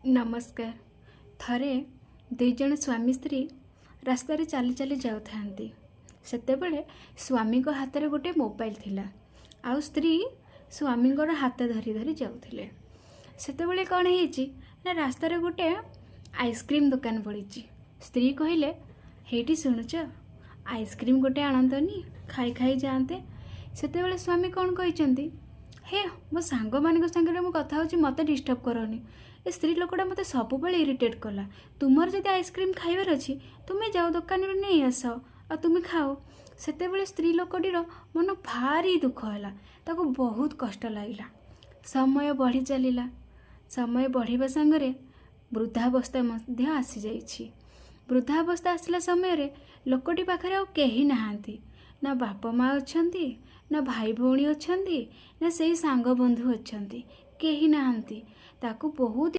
ନମସ୍କାର। ଥରେ ଦୁଇଜଣ ସ୍ୱାମୀ ସ୍ତ୍ରୀ ରାସ୍ତାରେ ଚାଲି ଚାଲି ଯାଉଥାନ୍ତି। ସେତେବେଳେ ସ୍ୱାମୀଙ୍କ ହାତରେ ଗୋଟେ ମୋବାଇଲ ଥିଲା ଆଉ ସ୍ତ୍ରୀ ସ୍ୱାମୀଙ୍କର ହାତ ଧରି ଧରି ଯାଉଥିଲେ। ସେତେବେଳେ କ'ଣ ହେଇଛି ନା, ରାସ୍ତାରେ ଗୋଟେ ଆଇସ୍କ୍ରିମ୍ ଦୋକାନ ପଡ଼ିଛି। ସ୍ତ୍ରୀ କହିଲେ, "ହେଇଟି ଶୁଣୁଛ, ଆଇସ୍କ୍ରିମ୍ ଗୋଟେ ଆଣନ୍ତନି, ଖାଇ ଖାଇ ଯାଆନ୍ତେ।" ସେତେବେଳେ ସ୍ୱାମୀ କ'ଣ କହିଛନ୍ତି, "ହେ, ମୋ ସାଙ୍ଗମାନଙ୍କ ସାଙ୍ଗରେ ମୁଁ କଥା ହେଉଛି, ମୋତେ ଡିଷ୍ଟର୍ବ କରନି। ଏ ସ୍ତ୍ରୀ ଲୋକଟା ମୋତେ ସବୁବେଳେ ଇରିଟେଟ୍ କଲା। ତୁମର ଯଦି ଆଇସ୍କ୍ରିମ୍ ଖାଇବାର ଅଛି, ତୁମେ ଯାଅ, ଦୋକାନରୁ ନେଇ ଆସ ଆଉ ତୁମେ ଖାଅ।" ସେତେବେଳେ ସ୍ତ୍ରୀ ଲୋକଟିର ମନ ଭାରି ଦୁଃଖ ହେଲା, ତାକୁ ବହୁତ କଷ୍ଟ ଲାଗିଲା। ସମୟ ବଢ଼ି ଚାଲିଲା। ସମୟ ବଢ଼ିବା ସାଙ୍ଗରେ ବୃଦ୍ଧାବସ୍ଥା ମଧ୍ୟ ଆସିଯାଇଛି। ବୃଦ୍ଧାବସ୍ଥା ଆସିଲା ସମୟରେ ଲୋକଟି ପାଖରେ ଆଉ କେହି ନାହାନ୍ତି। ନା ବାପା ମା ଅଛନ୍ତି, ନା ଭାଇ ଭଉଣୀ ଅଛନ୍ତି, ନା ସେଇ ସାଙ୍ଗ ବନ୍ଧୁ ଅଛନ୍ତି, କେହି ନାହାନ୍ତି। ତାକୁ ବହୁତ